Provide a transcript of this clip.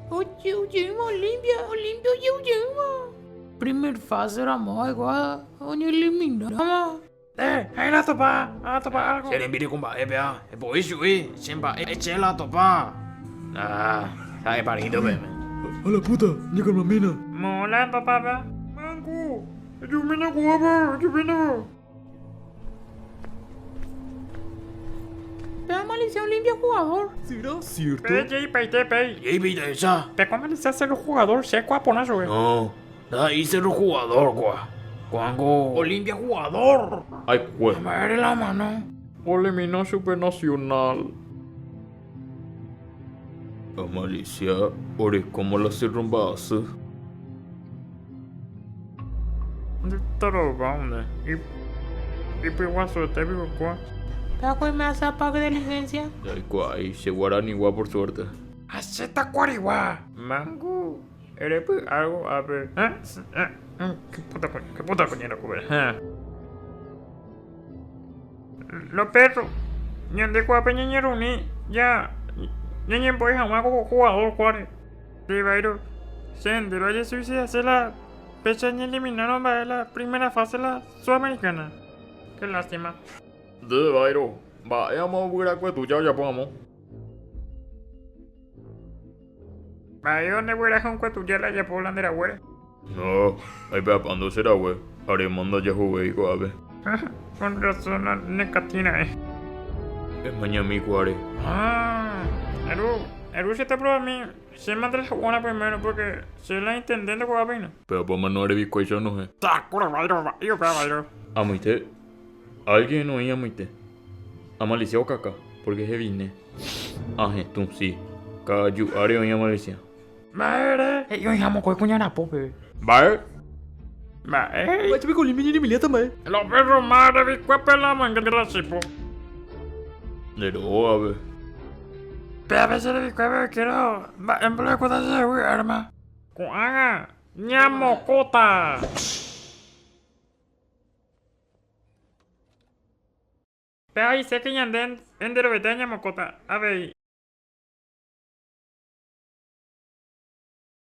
Oje'ujeýma Olimpia, Olimpia oje'ujeýma. Primer fase ramo aikuaa oñeelimináma. Eh, ahí la topa, a topa algo. Che rembireko mba'épe ha, epoi chugui, che mba'e che la topa. Ah, ha'e parĩto peme. A la puta, ñakalmamína. Moõ la topáva. Mangu, ejumína ko'ápe, ejumína. Pe amalicia Olimpia jugador. Será cierto? Pe jeipaite pei. Jeipaite ehecha. Pe ko amalicia Cerro jugador che kua porã chupe. No, ndaha'éi Cerro jugador kua. Ko'ág̃a Olimpia jugador. Aikue. Mba'ére la omano. Oelimina chupe Nacional. Amalicia orekóma la Cerro mba'asy. Nde tarova nde. Ipyguasuete piko kóa. Péva oime asapa de licencia. Ndaikuaái, che guaranigua por suerte. Ha che takuarigua. Mangu, erepy algo ápe. Qué puta coño, qué puta coño era kube. Lo perro, ñande kuápe ñañeruni ja ñañembo'e hag̃ua ko jugador kuáre. Ribeiro, che ndéve ajesuicidase la fecha ñaeliminárõ mba'e la primera fase la Sudamericana. Qué lástima. Ribeiro, mba'e amo guyrakue tuja ojapo amo. Mba'e onde guyra hũkue tuja la ajapo la nde raguére. No, aipe'apándo che rague, aréma ndajahuvéi ko'ápe. Con razón la nekatĩ ra'e. Emañami kuáre. Ah, eru, eru che taprovami, che mante la ha'u'arã primero porque che la intendente ko'ápe hína. Péva mano arevikuáicha onohẽ. Takura vairo vai upéva vairo. Amoite, alguien oĩ amoite. Amalicia okaka, porque hevine. Ahetũ, si. Ka'aju ári oĩ amalicia. Mba'ére? He'i oĩha mokõi kuña rapópe. Mba'e? Mba'e he'i? Mba'éicha piko Olimpia ñanemiliáta mba'e? Lo perro madre vikuépe la omoinge la chipo. Nde rógape. Péape che revikuépe oikérõ mba'e mbo'ekuéta chehegui arma. Ko'ág̃a ñamokõta. Péa he'ise ke ñande enterovete ñamokõta avei.